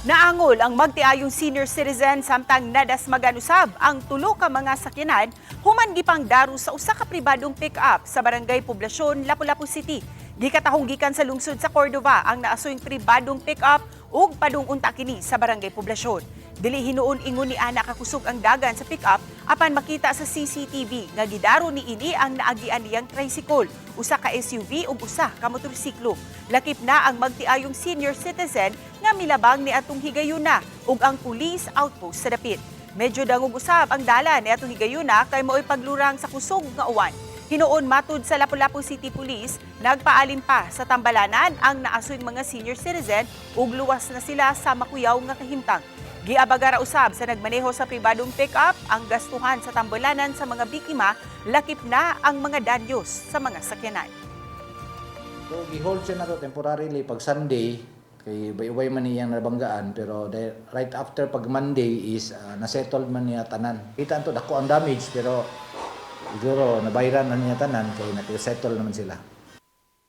Naangol ang magtiayong senior citizen samtang nadasmagan usab ang tulo ka mga sakyanan human gipang daro sa usa ka pribadong pick-up sa Barangay Poblacion, Lapu-Lapu City. Gikatahong gikan sa lungsod sa Cordova ang naasoyng pribadong pick-up ug padung unta kini sa Barangay Poblacion. Dili hinuon ingon ni ana kakusog ang dagan sa pick-up, apan makita sa CCTV nga gidaro ni ini ang naagian niyang tricycle, usa ka SUV ug usa ka motorsiklo. Lakip na ang magtiayong senior citizen nga milabang ni atong higayuna ug ang police outpost sa dapit. Medyo dangog usab ang dalan ni atong higayuna kay mao'y paglurang sa kusog nga uwan. Hinuon matud sa Lapu-Lapu City Police, nagpaalin pa sa tambalanan ang naasoy mga senior citizen ug luwas na sila sa makuyaw nga kahimtang. Giabagara usab sa nagmaneho sa pribadong pick-up ang gastuhan sa tambalanan sa mga biktima, lakip na ang mga danyos sa mga sakyanan. So, gi-hold siya na to temporarily pag Sunday, kay ubay man niyang nabanggaan, pero right after pag Monday is nasettled man niya tanan. Kita to dako ang damage, pero siguro nabayran na niya tanan kay na-settle naman sila.